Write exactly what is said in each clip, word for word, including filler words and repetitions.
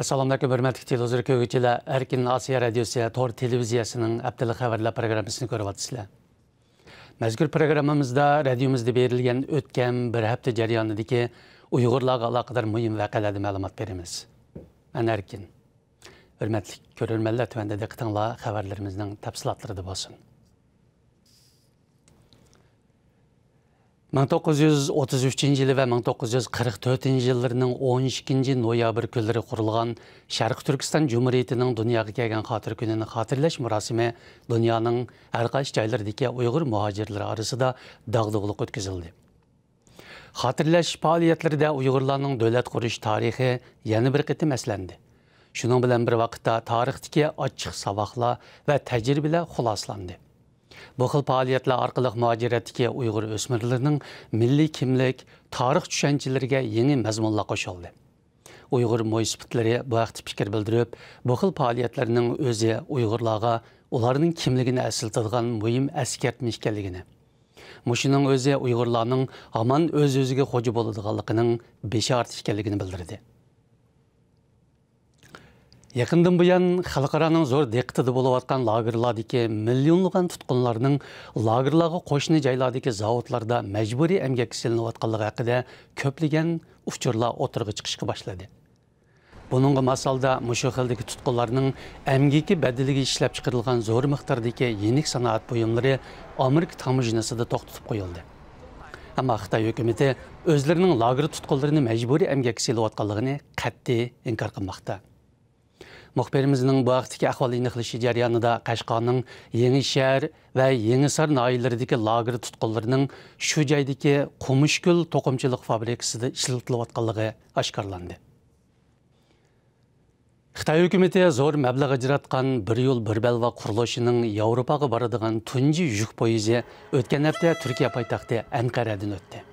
ئەسسالامۇئەلەيكۇم، ھۆرمەتلىك تېلېۋىزور كۆرگۈچىلەر. ئەركىن ئاسىيا رادىيوسى تور تېلېۋىزىيەسىنىڭ ھەپتىلىك خەۋەرلەر پروگراممىسىنى كۆرۈۋاتىسىلەر. مەزكۇر پروگراممىمىزدا رادىيومىزدا بېرىلگەن ئۆتكەن بىر ھەپتە جەريانىدىكى ئۇيغۇرلارغا ئالاقىدار مۇھىم ۋەقەلەردىن مەلۇمات بېرىمىز. مەن ئەركىن. ھۆرمەتلىك كۆرۈرمەنلەر، تۆۋەندە دىققىتىڭلار خەۋەرلىرىمىزنىڭ تەپسىلاتلىرىدا بولسۇن. مىڭ توققۇز يۈز ئوتتۇز ئۈچىنچى يىلى ۋە مىڭ توققۇز يۈز قىرىق تۆتىنچى يىللىرىنىڭ ئون ئىككىنچى نويابىر كۈنلىرى قۇرۇلغان شەرقىي تۈركىستان جۇمھۇرىيىتىنىڭ دۇنياغا كەلگەن خاتىرە كۈنىنى خاتىرىلەش مۇراسىمى دۇنيانىڭ ھەر قايسى جايلىرىدىكى ئۇيغۇر مۇھاجىرلىرى ئارىسىدا داغدۇغىلىق ئۆتكۈزۈلدى. خاتىرىلەش پائالىيەتلىرىدە ئۇيغۇرلارنىڭ دۆلەت قۇرۇش تارىخى يەنە بىر قېتىم ئەسلەندى. شۇنىڭ بىلەن بىر ۋاقىتتا، تارىختىكى ئاچچىق ساۋاقلار ۋە تەجرىبىلەر خۇلاسىلاندى. بۇ خىل پائالىيەتلەر ئارقىلىق مۇھاجىرەتتىكى ئۇيغۇر ئۆسمۈرلىرىنىڭ مىللىي كىملىك، تارىخ چۈشەنچىلىرىگە يېڭى مەزمۇنلار قوشۇلدى. ئۇيغۇر مويسىپىتلىرى بۇ ھەقتە پىكىر بىلدۈرۈپ، بۇ خىل پائالىيەتلەرنىڭ ئۆزى ئۇيغۇرلارغا ئۇلارنىڭ كىملىكىنى ئەسلىتىدىغان مۇھىم ئەسكەرتمە ئىكەنلىكىنى، مۇشۇنىڭ ئۆزى ئۇيغۇرلارنىڭ ھامان ئۆز-ئۆزىگە خوجا بولىدىغانلىقىنىڭ بېشارىتى ئىكەنلىكىنى بىلدۈردى. يېقىندىن بۇيان، خەلقئارانىڭ زور دىققىتىدە بولۇۋاتقان لاگېرلاردىكى مىليونلىغان تۇتقۇنلارنىڭ لاگېرلارغا قوشنا جايلاردىكى زاۋۇتلاردا مەجبۇرىي ئەمگەككە سېلىنىۋاتقانلىقى ھەققىدە كۆپلىگەن ئۇچۇرلار ئوتتۇرىغا چىقىشقا باشلىدى. بۇنىڭغا ماس ھالدا مۇشۇ خىلدىكى تۇتقۇنلارنىڭ ئەمگىكى بەدىلىگە ئىشلەپچىقىرىلغان زور مىقداردىكى يېنىك سانائەت بۇيۇملىرى ئامېرىكا تاموژنىسىدا توختىتىپ قويۇلدى. ئەمما خىتاي ھۆكۈمىتى ئۆزلىرىنىڭ لاگېر تۇتقۇنلىرىنى مەجبۇرىي ئەمگەككە سېلىۋاتقانلىقىنى قەتئىي ئىنكار قىلماقتا. مۇخبىرىمىزنىڭ بۇ ھەقتىكى ئەھۋال ئېنىقلىشى جەريانىدا قەشقەرنىڭ يېڭىشەھەر ۋە يېڭىسار ناھىيەلىرىدىكى لاگېر تۇتقۇنلىرىنىڭ شۇ جايدىكى قومۇشكۆل توقۇمىچىلىق فابرىكىسىدا ئىشلىتىلىۋاتقانلىقى ئاشكارىلاندى. خىتاي ھۆكۈمىتى زور مەبلەغ ئاجراتقان بىر يول، بىر بەلباغ قۇرۇلۇشىنىڭ ياۋروپاغا بارىدىغان تۇنجى يۈك پويىزى ئۆتكەن ھەپتە تۈركىيە پايتەختى ئەنقەرەدىن ئۆتتى.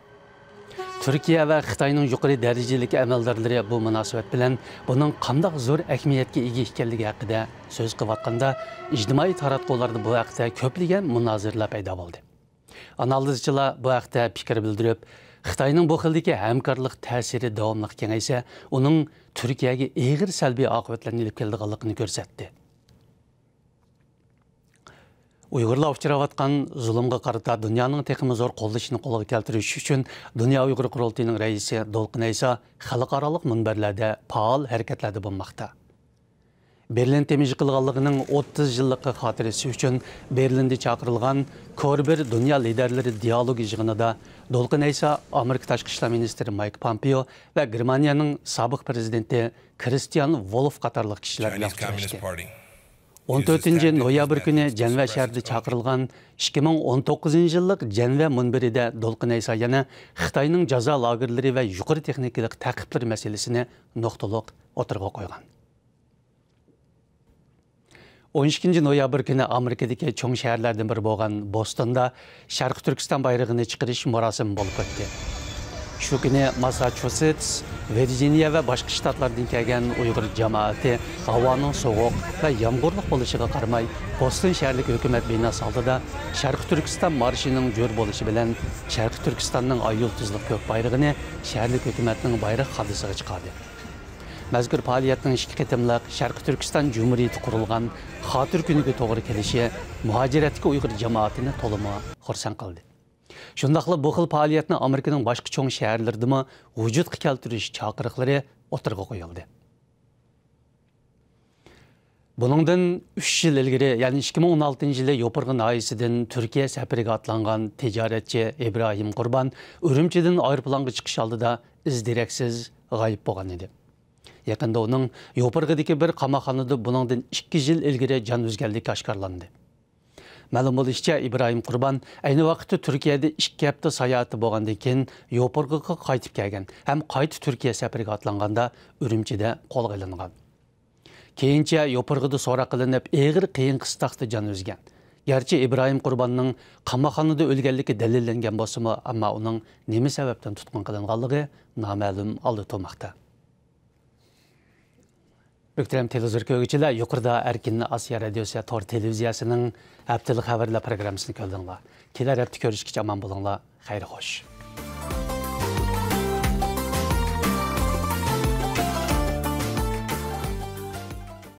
تۈركىيە ۋە خىتاينىڭ يۇقىرى دەرىجىلىك ئەمەلدارلىرى بۇ مۇناسىۋەت بىلەن بۇنىڭ قانداق زور ئەھمىيەتكە ئىگە ئىكەنلىكى ھەققىدە سۆز قىلىۋاتقاندا، ئىجتىمائىي تاراتقۇلاردا بۇ ھەقتە كۆپلىگەن مۇنازىرىلەر پەيدا بولدى. ئانالىزچىلار بۇ ھەقتە پىكىر بىلدۈرۈپ، خىتاينىڭ بۇ خىلدىكى ھەمكارلىق تەسىرى داۋاملىق كېڭەيسە، ئۇنىڭ تۈركىيەگە ئېغىر سەلبىي ئاقىۋەتلەرنى ئېلىپ كېلىدىغانلىقىنى كۆرسەتتى. ئۇيغۇرلار ئۇچراۋاتقان زۇلۇمغا قارىتا دۇنيانىڭ تېخىمۇ زور قوللىشىنى قولغا كەلتۈرۈش ئۈچۈن، دۇنيا ئۇيغۇر قۇرۇلتىيىنىڭ رەئىسى دولقۇن ئەيسا خەلقئارالىق مۇنبەرلەردە پائال ھەرىكەتلەردە بولماقتا. بېرلىن تېمىشقا قىلغانلىقىنىڭ ئوتتۇز يىللىقى خاتىرىسى ئۈچۈن بېرلىندە چاقىرىلغان كور بىر دۇنيا لىدەرلىرى دىيالوگى يىغىنىدا دولقۇن ئەيسا ئامېرىكا تاشقى ئىشلار مىنىستىرى مايك پامپېئو ۋە گېرمانىيەنىڭ سابىق پىرېزىدېنتى كرىستىيان ۋولف قاتارلىق كىشىلەر بىلەن ئۇچراشتى. ئون تۆتىنچى نويابىر كۈنى جەنۋە شەھىرىدە چاقىرىلغان ئىككى مىڭ ئون توققۇزىنچى يىللىق جەنۋە مۇنبىرىدە دولقۇن ئەيسا يەنە خىتاينىڭ جازا لاگېرلىرى ۋە يۇقىرى تېخنىكىلىق تەقىبلىرى مەسىلىسىنى نۇقتىلىق ئوتتۇرىغا قويغان. ئون ئىككىنچى نويابىر كۈنى ئامېرىكىدىكى چوڭ شەھەرلەردىن بىرى بولغان بوستوندا شەرقىي تۈركىستان بايرىغىنى چىقىرىش مۇراسىمى بولۇپ ئۆتتى. شۇ كۈنى ماسساچۇسېتس، ۋىرجىنىيە ۋە باشقا شتاتلاردىن كەلگەن ئۇيغۇر جامائىتى ھاۋانىڭ سوغۇق ۋە يامغۇرلۇق بولۇشىغا قارىماي، بوستون شەھەرلىك ھۆكۈمەت بىناسى ئالدىدا شەرقىي تۈركىستان مارشىنىڭ جور بولۇشى بىلەن شەرقىي تۈركىستاننىڭ ئاي يۇلتۇزلۇق كۆك بايرىغىنى شەھەرلىك ھۆكۈمەتنىڭ بايراق خادىسىغا چىقاردى. مەزكۇر پائالىيەتنىڭ ئىككى قېتىملىق شەرقىي تۈركىستان جۇمھۇرىيىتى قۇرۇلغان خاتىرە كۈنىگە توغرا كېلىشى مۇھاجىرەتتىكى ئۇيغۇر جامائىتىنى تولىمۇ خۇرسەن قىلدى. شۇنداقلا بۇ خىل پائالىيەتنى ئامېرىكىنىڭ باشقا چوڭ شەھەرلىرىدىمۇ ۋۇجۇدقا كەلتۈرۈش چاقىرىقلىرى ئوتتۇرىغا قويۇلدى. بۇنىڭدىن ئۈچ يىل ئىلگىرى، يەنى ئىككى مىڭ ئون ئالتىنچى يىلى يوپۇرغا ناھىيەسىدىن تۈركىيە سەپىرىگە ئاتلانغان تىجارەتچى ئىبراھىم قۇربان ئۈرۈمچىدىن ئايروپىلانغا چىقىش ئالدىدا ئىز دېرەكسىز غايىب بولغان ئىدى. يېقىندا ئۇنىڭ يوپۇرغىدىكى بىر قاماقخانىدا بۇنىڭدىن ئىككى يىل ئىلگىرى جان ئۈزگەنلىكى ئاشكارىلاندى. مەلۇم بولۇشىچە، ئىبراھىم قۇربان ئەينى ۋاقىتتا تۈركىيەدە ئىككى ھەپتە ساياھىتى بولغاندىن كېيىن يوپۇرغىغا قايتىپ كەلگەن ھەم قايتا تۈركىيە سەپىرىگە ئاتلانغاندا ئۈرۈمچىدە قولغا ئېلىنغان. كېيىنچە يوپۇرغىدا سوراق قىلىنىپ، ئېغىر قىيىن-قىستاقتا جان ئۈزگەن. گەرچە ئىبراھىم قۇرباننىڭ قاماقخانىدا ئۆلگەنلىكى دەلىللەنگەن بولسىمۇ، ئەمما ئۇنىڭ نېمە سەۋەبتىن تۇتقۇن قىلىنغانلىقى نامەلۇم ھالدا تۇرماقتا. مۆھتەرەم تېلېۋىزور كۆرگۈچىلەر، يۇقىرىدا ئەركىن ئاسىيا رادىيوسى تور تېلېۋىزىيەسىنىڭ ھەپتىلىك خەۋەرلەر پروگراممىسىنى كۆردۈڭلار. كېلەر ھەپتە كۆرۈشكىچە ئامان بولۇڭلار. خەير خوش.